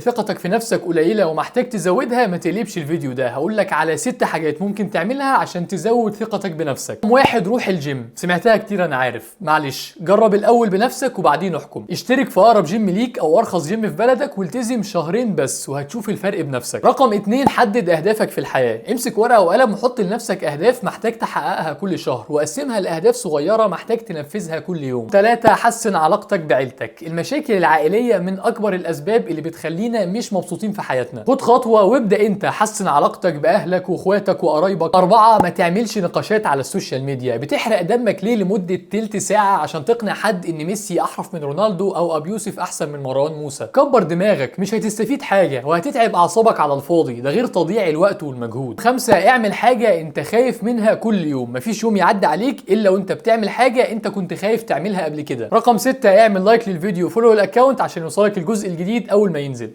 ثقتك في نفسك قليلة ومحتاج تزودها؟ ما تقلبش الفيديو ده، هقول لك على 6 حاجات ممكن تعملها عشان تزود ثقتك بنفسك. 1، روح الجيم. سمعتها كتير انا عارف، معلش جرب الاول بنفسك وبعدين احكم. اشترك في اقرب جيم ليك او ارخص جيم في بلدك والتزم شهرين بس وهتشوف الفرق بنفسك. رقم 2، حدد اهدافك في الحياة. امسك ورقة وقلم وحط لنفسك اهداف محتاج تحققها كل شهر وقسمها لاهداف صغيرة محتاج تنفذها كل يوم. 3، حسن علاقتك بعيلتك. المشاكل العائلية من اكبر الاسباب اللي بتخلينا مش مبسوطين في حياتنا. خد خطوة وابدأ انت، حسن علاقتك باهلك واخواتك وقرايبك. 4، ما تعملش نقاشات على ال social media. بتحرق دمك ليه لمدة تلت ساعة عشان تقنع حد ان ميسي احرف من رونالدو او ابي يوسف احسن من مروان موسى؟ كبر دماغك، مش هتستفيد حاجة وهتتعب اعصابك على الفاضي، ده غير تضييع الوقت والمجهود. 5، اعمل حاجة انت خايف منها كل يوم. مفيش يوم يعدي عليك الا وانت بتعمل حاجة انت كنت خايف تعملها قبل كده. رقم 6، اعمل like للفيديو، follow ال account عشان يوصلك الجزء الجديد اول ما ينزل.